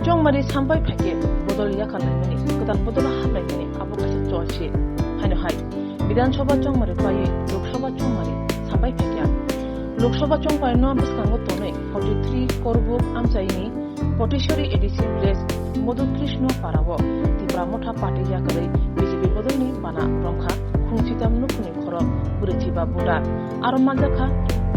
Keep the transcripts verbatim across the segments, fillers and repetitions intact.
Chongmari sampai phaikhe bodol yakar laimani, kwtal bodol hap laimani abo kaisa chol se. Haino hai, Bidhan Sabha chongmari paiwi Lok Sabha chongmari sampai phaikha. Lok Sabha chongpaino bwskango tonwi forty three Korbuk amchaini Potisori A D C village Madhu Krishna Parao Tipra Motha party yakarwi B J P bodolni bana romkha khungchitam nukhungni khorok bwrwichiba buda. Aro manjakha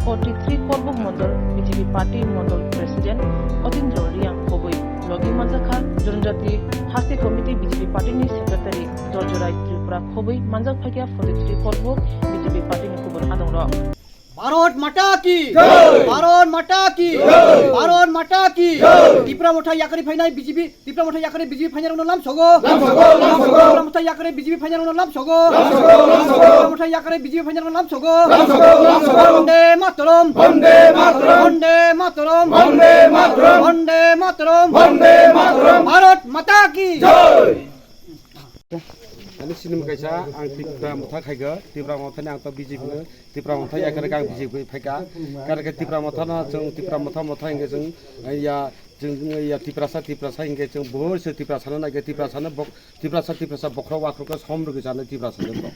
forty three Korbuk Mondol B J P party Mondol President Otindro Riang khobwi. Logi manjakha Jonojati Hasti Committee B J P party ni Secretary Dorjorai Tripura khobwi manjak phaikha forty three Korbuk B J P party ni kubun adongrok. Bharat Mata ki! Jai! Bharat Mata ki! Jai! Bharat Mata ki! Jai! Tipra Motha yakarwi phainai B J P, Tipra Motha yakarwi B J P phainai rokno lamsogo. Lamsogo, lamsogo. Tipra Motha yakarwi B J P phainai rokno lamsogo. Lamsogo, lamsogo. Tipra Motha yakarwi B J P phainai rokno lamsogo. Lamsogo, lamsogo. Vande Mataram. Vande Mataram. Vande Mataram. Vande Mataram. Vande Mataram. Vande Mataram. Bharat Mata ki! Jai! Ani sinim kaisa ang Tipra Motha khaikha, Tipra Motha ni ang to B J P, Tipra Motha yakarwi ang B J P phaikha. Karwi khe Tipra Motha no chwng Tipra Motha Motha hinkhe chwng ya chwng ya Tiprasa Tiprasa hinkhe chwng buhur se Tiprasa no naikhe Tiprasa no bok Tiprasa Tiprasa bokhorok wakhorok khe som rwgwi chanai Tiprasa no bok.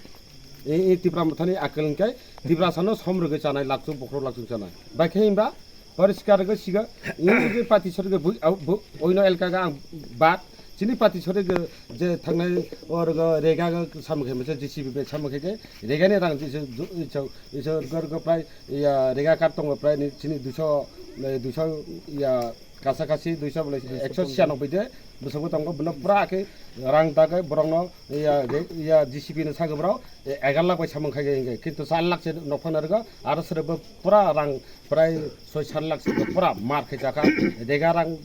E, e Tipra Motha ni akel hinkhe Tiprasa no som rwgwi chanai lakchung bokhorok lakchung chanai. Bai khe himba Poriskar khe siga, ini je party sori khe bui, au, bu, oino elka ga ang bad. Chini party sori khe je thangnai or ga rega ga samung khe mese J C B bai samung khe khe rega ni rang je se ju, iso, iso gor go prai ya rega kar tongo prai ni chini duiso, eh, duiso ya kasa kasi duiso bole ekso siyanoboi de bwswk bo tongo bono pura khe rang dagwi borok no ya re, ya J C B ni sagwi borok egar lakh bai samung khai khe hingkhe kintu char lakh se nokphano rwgo aro sere bo pura rang prai soi sat lakh se pura mar khai jakha. Dega rang,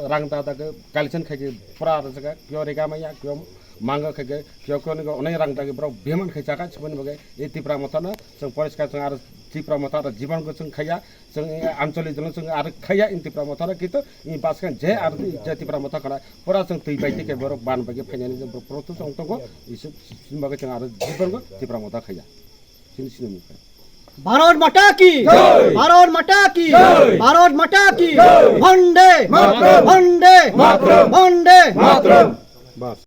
rang da da khe collection khai khe pura rw jakha. Kyo rega maya, kyo manga khai khe, kyo kyo ni onek rang da khe borok beman khai jakha. Chiboni bagwi e Tipra Motha no chwng poriskar chwng aro Tipra Motha aro jibon go chwng khaiya. Chwng ancholi jolo chwng aro khaiya in Tipra Motha no, kintu in baskan je aro je Tipra Motha khana pura chwng twi bai twi khe borok ban bai khe phainani je borok proto chwng tongo. Isuk sin bagwi chwng aro jibon go Tipra Motha khaiya. Sini sini mukha. Bharat Mata ki! Jai! Bharat Mata ki! Jai! Bharat Mata ki! Jai! Vande! Mataram! Vande! Mataram! Vande! Mataram! Bas.